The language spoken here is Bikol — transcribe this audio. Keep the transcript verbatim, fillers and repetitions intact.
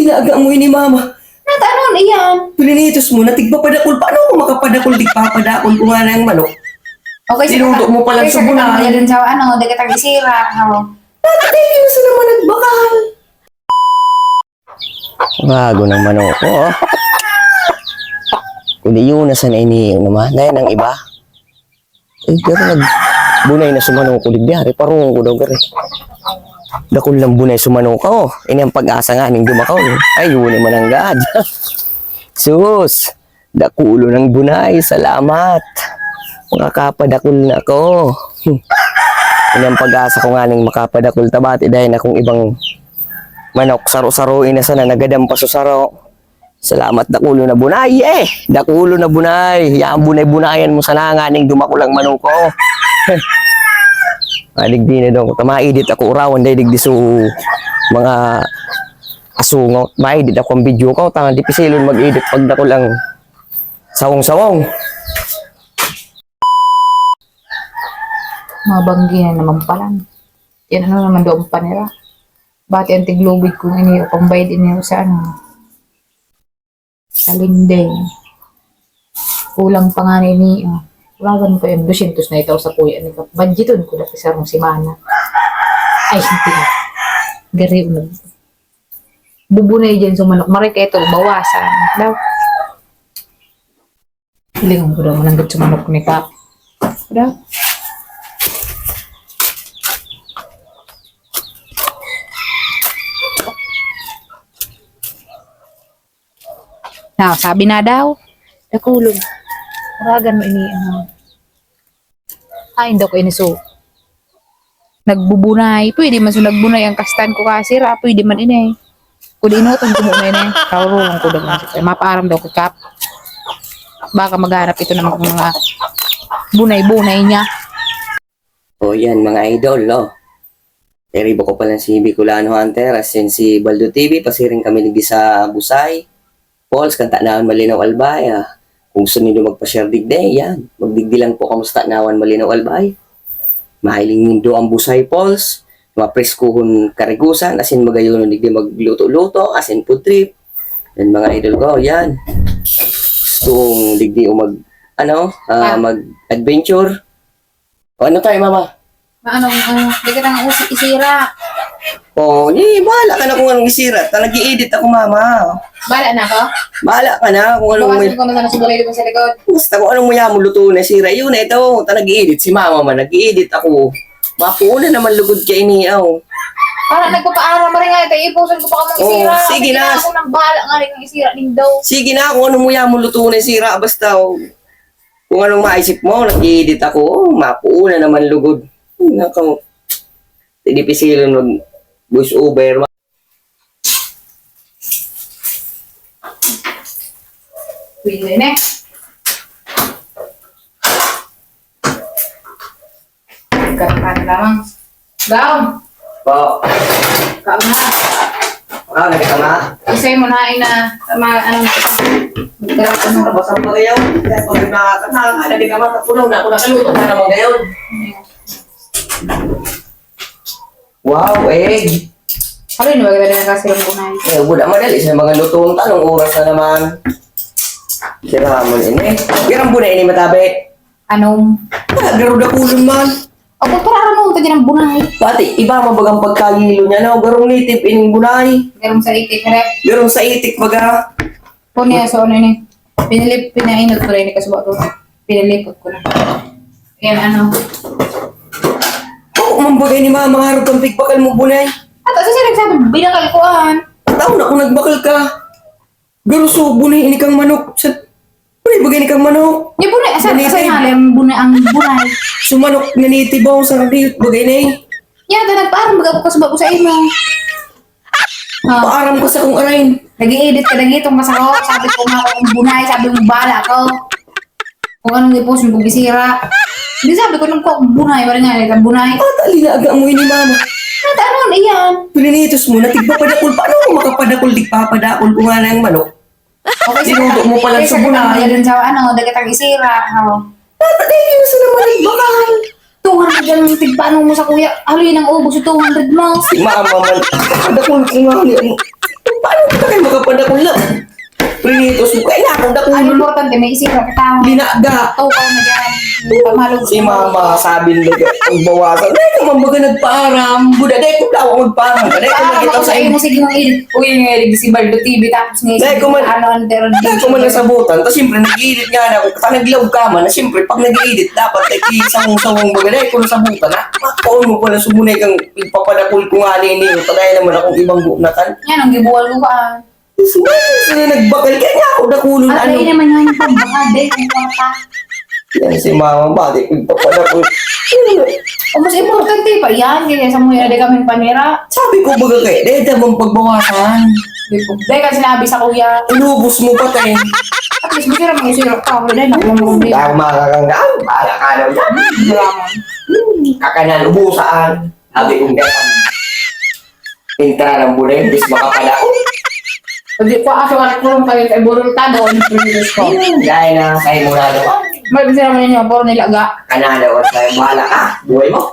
Laga mo ini, mama. Nata, ano na iyan? Pininitos mo na tigpapadakol. Paano ako makapadakol, tigpapadakol ko nga na yung manok? Okay, sa Niluto mo pala okay, sa sa bunay. Dun sa, ano, dagat ang isira. Oh. Nata, kayo sa naman nagbakal. Bago ng manok ko, oh. Kundi yun na sana ini, ano man. Dahil ng iba. Eh, pero nagbunay na sumano ko digdi, hari, parungon ko daw, gari. Dakul lang bunay sumano ka, oh. Ini ang pag-asa nga ning dumakol. Ay, yun naman ang gad. Sus, dakulo ng bunay, salamat. Makakapadakul na ako. Ini ang pag-asa ko nga ning makapadakul tabati dahil na kung ibang manok, saro-saroin na sana, nagadam pa sa saro. Salamat, dakulo na bunay, eh! Dakulo na bunay! Yan, bunay-bunayan mo sana nga ning dumakulang manuko. Madigdi na daw. Tama, edit ako urawan, dahil digdi so mga asungot. Ma-edit ako ang video ko. Tanga, dipisilon mag-edit pag dakulang sawong-sawong. Mabanggi na naman pala. Yan, ano naman daw ang panira? Bati ang tiglubid kong ini, pambayad ini sa ano, sa lending. Kulang pa nga na ini, oh. Wagan ko yung dosyentos na itaw sa kuya ni Kap. Budgeton ko na sa sarong semana. Ay, hindi. Gari, unag. Bubunay dyan sa manok. Maray ka ito, bawasan. Daw. Hilingon ko daw, mananggit sa manok ni Kap. Daw. Na, sabi na daw. Dakulon. Maragan mo ini, ano. Ay, hindi ko ini so. Nagbubunay. Pwede man so nagbunay ang kastan ko kasi ra. Pwede man ini. Kung di inuton ko muna ini. Kaurungan ko daw. Mapaaram daw ko, Kap. Baka maghanap ito ng mga bunay-bunay niya. O yan, mga idol, no? Eribo ko pala si Bicolano Hunter, as in si Baldo T V, pasiring kami digdi sa Busay Falls, kan Tacnawan, Malinao, Albay, ah. Kung gusto nindo magpa-share digdi, yan. Magdigdi lang po kamo sa Tacnawan, Malinao, Albay. Mahiling nindo ang Busay Falls, mapreskuhon karigusan, as in magayonon digdi magluto-luto, as in food trip. Yan, mga idol ko, yan. Gustong digdi o mag, ano, ah, Ah. mag-adventure. O, ano tayo, mama? Ano, ano, di ka nang usi-, isira. O, di, bahala ka na kung anong isira. Ta, nag-i-edit ako, mama. Bahala na ako? Bahala ka na kung anong Bawasan may ko na sana sa balay dito sa likod. Basta kung anong maya mo luto na sira, yun na ito. Ta, nag-i-edit si mama man, nag-i-edit ako. Mapuuna naman lugod ka ini, aw. Para nagpapaaram, maring nga, ito, ipusan ko pa kamong O, isira. sige Sige na. na ako nang bahala nga rin ang isira nindo. Sige na, kung anong maya mo luto na sira, basta, o. Kung anong maisip mo, nag-i-edit ako. Oh, mapuuna naman lugod. Ay, nako. Dipisilon mag voice over. Pwede na eh. Katakan lamang. Daw. Po. Kaon na. Ah, nagkita na? Isay mo na, ina. Tama, ano, magkita na. Ano ba sa mga yun? Kaya pag nakakatahan, ano din naman, kapunaw na ako, nakaluto na naman ngayon. Wow, egg. Ano yun, wala na kasi yung bunay. Eh, wala, madali sa mga lutuan. Anong oras na naman? Sira mo ini. Pirang bunay ini, matabi? Anong? Ah, garo dakulon man. Ako, para ano, ito din ang bunay. Pati, iba mo bagang pagkayilo niya, no? Garong native ining bunay. Garong sa itik, rep. Garong sa itik, baga. Kung niya, so ano ini? Pinilip, pinainot ko rin, kasuba ko. Pinilipot ko na. Yan, ano? Oo, mambagay ni mama, harap kang pigbakal mo, bunay. Ato, sa siya nagsabi, binakal ko, an. Tao na kung nagbakal ka. Garo so, bunay ini kang manok. Sa, bunay bagay ini kang manok. Ni bunay, asa, Ganito asa eh. Nga, ang bunay, ang bunay. So, manok, nanitibaw sa radiyot, bagay na eh. Yan, ta nagpaaram, baga ko kasuba ko sa imo. Ah. Paaram ka sa kong arain. Nag-i-edit ka na gitong masako. Sabi ko nga, kung bunay, sabi mo, bala ako. Kung anong ipos mo, kung gisira. Hindi sabi ko, nagkuha kong bunay, wala nga, nagkang bunay. Ah, tali na, aga mo ini, mama. Nata, ano na iyan? Pininitos mo, natigpapadakol. Paano ako makapadakol, tigpapadakol ko nga na yung manok? Okay, Niluto mo pala okay, sa sa bunay. Dun sa, ano, dagat ang isira. Oh. Dapat eh, yun sa naman nagbakal. Two hundred ang tigpaano mo sa kuya. Haloy nang ubos yung two hundred mo. Si mama man. Padakol ko nga ni ano. Paano kita kayo Kaya may isip ka kita. Linaga. Tukaw na dyan. Pamalog. Si mama, sabi nila, pagbawasan. Dahil ka man baga nagpaaram. Buda, dahil ko daw magpaaram. Dahil ko Para nakita ako sa sa imo. Sige, mong edit. Uy, nga edit si Baldo T V. Tapos nga Dahil ko man- ano, ang terod Dahil ko man nasabutan, tapos siyempre nag-edit nga na. Kaya naglaog ka man, na siyempre pag nag-edit, dapat nag-isawong-sawong baga. Dahil ko nasabutan, ha? Makaon mo pala, sumunay kang ipapalakol ko nga ni ini. Padayan naman akong ibang bunakan. Yan, ang gibuwal ko ka. Sumunay sila nagbakal, kaya nga ako nakulon, Ah, ano. Dahil naman yan, pambaka, dahil kung kwarta. Yan si mama, bakit ipapalakol? O, mas importante pa yan, kaya sa mga di kami panira. Sabi ko baga kay, dahil naman pagbawasan. Dahil ka sinabi sa kuya, Inubos mo pa, te. at least, masira mo, masira ka, wala na, wala mo, wala Dahil makakanggaan, bahala ka daw dyan. Salamat. Kakanan, ubusan. Sabi kong gano'n. Intra ng bulay, bis makapada. Hindi ko aso at kurong kayo kay Burong Tado, ang previous ko. Gaya na sa imo na daw. May bisira mo ninyo, puro nilaga. Kanada o sa bahala ka. Buhay mo.